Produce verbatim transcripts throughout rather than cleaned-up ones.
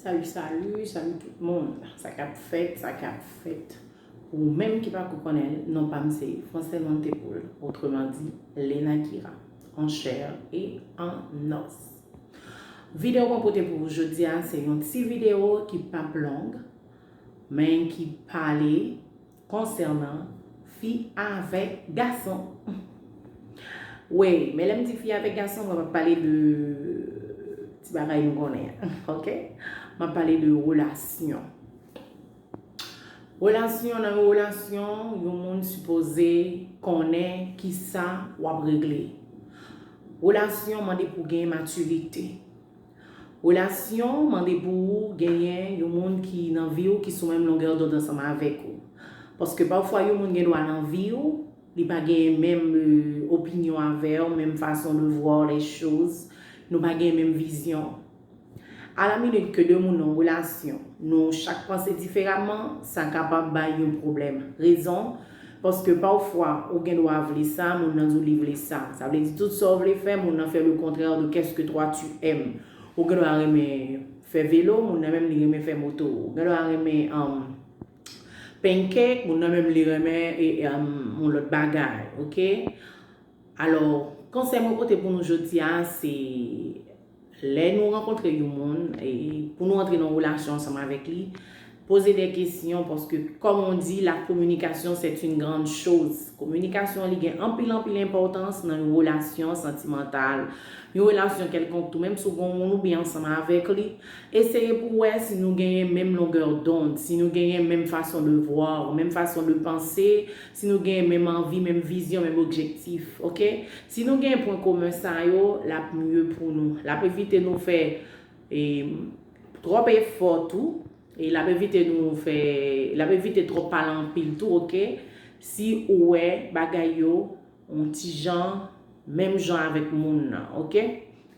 Salut, salut, salut tout moun. Sa k ap fèt, sa k ap fèt. Pou ou menm ki pa ko konnen l, non pa m se Francel Montepool, autrement dit Lena Kira, en chair et en os. Videyo mwen pote pou ou jodi a, se yon ti videyo ki p ap long, men ki pale konsènan fi avèk gason. Wi, men lè m di fi avèk gason, mwen p ap pale de ti bagay nou konnen an, ok? M ap pale de relasyon. Relasyon, nan yon relasyon, yon moun sipoze konnen kisa w ap regle. Relasyon mande pou gen matirite. Relasyon mande pou ou genyen yon moun ki nan vi w, ki sou menm longè dond ansanm avèk ou. Paske pafwa yon moun gen dwa nan vi w, li pa genyen menm, euh, opinyon avè w, menm fason de voir les choses, nou pa genyen menm vizyon. À la minute ke de moun nan relasyon, nou chak panse diferaman, sa kapab bay yon pwoblèm. Rezon, paske pafwa ou gen dwa vle sa, moun nan di w li vle sa. Sa vle di tout sa w vle fè, moun nan fè le contraire de qu'est-ce que toi tu aimes. Ou gen dwa renmen fè velo, moun nan menm li renmen fè moto. Ou gen dwa renmen, um, pancake, moun nan menm li renmen e, e, um, yon lòt bagay, ok? Alò, konsèy mwen pote pou nou jodi a, se lè nou rankontre yon moun, e pou nou antre nan relasyon ansanm avèk li, poze de kesyon, paske, comme on dit, la communication, c'est une grande chose. Kominikasyon, li gen anpil, anpil enpòtans nan yon relasyon santimantal, yon relasyon kèlkonk tou, menm si w gen yon moun ou byen ansanm avèk li, eseye pou w wè si nou genyen menm longè dond, si nou genyen menm fason de voir, menm fason de panse, si nou genyen menm anvi, menm vizyon, menm objektif, ok? Si nou genyen pwen komen sa yo, l ap mye pou nou. L ap evite nou fè, e, twòp efò tou, e l ap evite nou fè, l ap evite twòp pale anpil tou, ok? Si ou wè bagay yo yon ti jan, menm jan avèk moun nan, ok?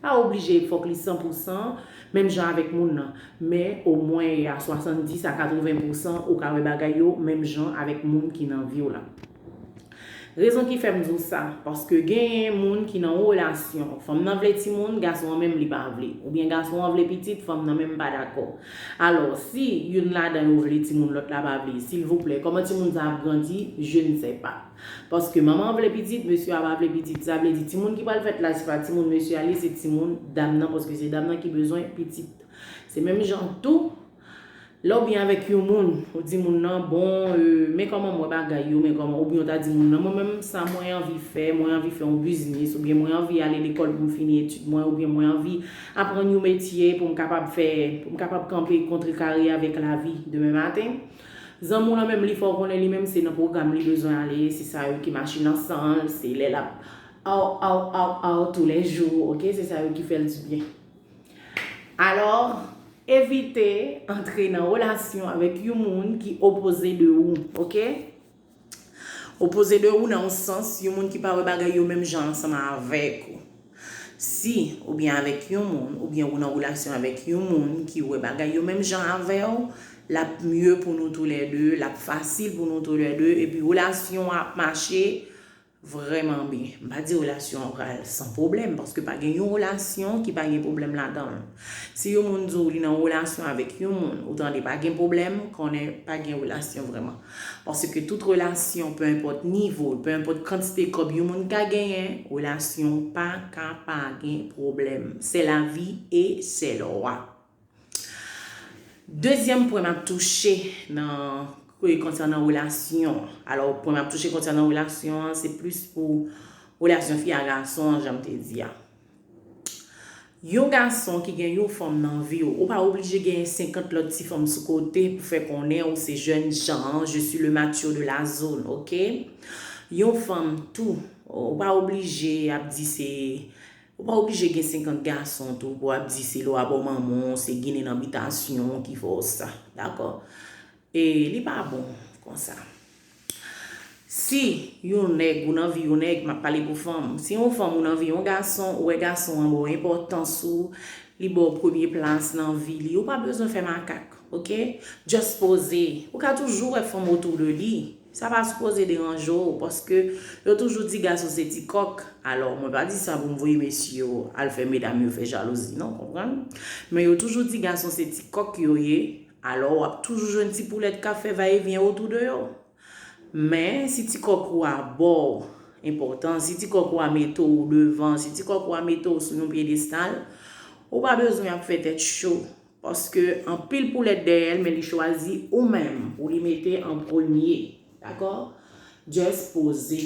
Pa oblije fòk li san pou san menm jan avèk moun nan, men omwen a swasanndis a katreven pou san ou ka wè bagay yo menm jan avèk moun ki nan vi w la. Rezon ki fè m di w sa, paske genyen moun ki nan yon relasyon, fanm nan vle timoun, gason an menm li pa vle, oubyen gason an vle pitit, fanm nan menm pa dakò. Alò, si youn ladan yo vle timoun, lòt la pa vle, silvouplè, kòman timoun sa ap grandi? Je ne sais pas. Paske manman an vle pitit, mesye a pa vle pitit. Sa vle di, timoun ki pral fèt la, se pa timoun mesye a li, se timoun dam nan, paske se dam nan ki bezwen pitit. Se menm jan tou, lè w byen avèk yon moun, ou di moun nan, bon, euh, men kòman m wè bagay yo, men kòman, oubyen w ta di moun nan, mwen menm, sa mwen anvi fè, mwen anvi fè yon biznis, oubyen mwen anvi ale lekòl pou m fini etid mwen, oubyen mwen anvi aprann yon metye pou m kapab fè, pou m kapab kanpe kontrekare avèk lavi demen maten. Zanmi w lan menm, li fè w konnen li menm se nan pwogram li bezwen ale, se sa yo ki mache nan san l, se lè l ap aw, aw, aw, aw toulèjou, ok? Se sa yo ki fè l dibyen. Alò, evite antre nan relasyon avèk yon moun ki opoze de ou, ok? Opoze de ou nan yon sans, yon moun ki pa wè bagay yo menm jan ansanm avèk ou. Si ou byen avèk yon moun, oubyen ou nan relasyon avèk yon moun ki wè bagay yo menm jan avè w, l ap mye pou nou toulède, l ap fasil pou nou toulède, epi relasyon an ap mache vrèman byen. M pa di relasyon an pral san pwoblèm, paske pa gen yon relasyon ki pa gen pwoblèm ladan l. Si yon moun di w li nan yon relasyon avèk yon moun, ou tande pa gen pwoblèm, konnen pa gen relasyon vrèman. Paske tout relasyon, peu importe nivo, peu importe kantite kòb yon moun ka genyen, relasyon pa ka pa gen pwoblèm. C'est la vie et c'est lwa. Dezyèm pwen m ap touche nan, konsènan relasyon. Alò, pwen m ap touche konsènan relasyon an, se plis pou relasyon fi a gason an, jan m te di a. Yon gason ki gen yon fanm nan vi w, ou pa oblije gen senkant lòt ti fanm sou kote pou fè konnen ou se jèn jan, je suis le mature de la zone, ok? Yon fanm tou, ou pa oblije ap di se, ou pa oblije gen senkant gason tou pou ap di se lwa bò manman w, se ginen nan bitasyon w ki fè w sa, dakò? E li pa bon konsa. Si yon nèg, ou nan vi yon nèg, m ap pale pou fanm. Si yon fanm ou nan vi yon gason, ou wè gason an ba w enpòtans ou, li ba w premye plas nan vi li, ou pa bezwen fè makak, ok? Just poze. Ou ka toujou wè fanm otou de li. Sa pa sipoze deranje w, paske yo toujou di gason se ti kòk. Alò, mwen pa di sa pou m voye mesye yo al fè medam yo fè jalouzi, non, konprann? Men yo toujou di gason se ti kòk yo ye, alò w ap toujou jwenn ti poulèt k ap fè vayevyen otou de yo. Men, si ti kòk ou a ba w enpòtans, si ti kòk ou a mete w devan, si ti kòk ou a mete w sou yon pyedestal, ou pa bezwen ap fè tèt cho. Paske anpil poulèt dèyè l, men li chwazi ou menm pou li mete an premye. Dakò? Just poze.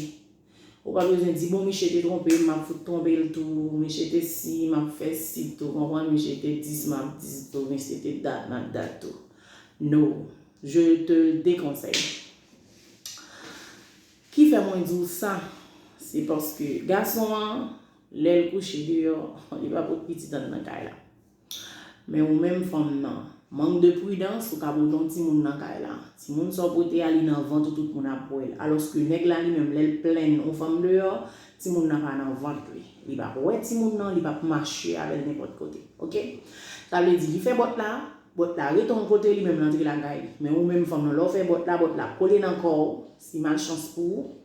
Ou pa bezwen di, bon, misye te twonpe m, m ap fout twonpe l tou, misye te si, m ap fè si tou, konprann, misye te dis, m ap dis tou, misye te dat, m ap dat tou. No, je te le déconseille. Ki fè mwen di w sa? Se paske gason an, lè l kouche deyò, li pa pot pitit anndan kay la. Men ou menm fanm nan, mank de pridans, ou ka pote yon timoun nan kay la. Timoun sa w pote a, li nan vant ou, tout moun ap wè l. Alòske nèg la li menm, lè l plenn yon fanm deyò, timoun nan pa nan vant li. Li p ap wè timoun nan, li p ap mache avè l nenpòt kote. Oke? Sa vle di, li fè bòt la, bòt la rete yon kote, li menm l antre lakay li. Men ou menm fanm nan, lè w fè bòt la, bòt la ap kole nan kò w, si malchans pou ou,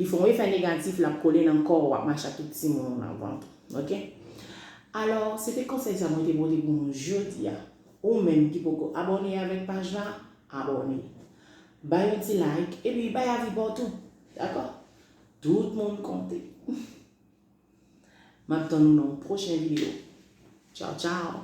li fè yon efè negatif, l ap kole nan kò w, w ap mache ak tout timoun ou nan vant ou. Oke? Alò, se te konsèy sa mwen te pote pou nou jodi a. Ou menm ki poko abòne avèk paj la, abòne. Bay yon ti like, epi bay avi pa w tou. Dakò? Tout moun konte. M ap tann ou nan yon pwochen videyo. Tchaw, tchaw!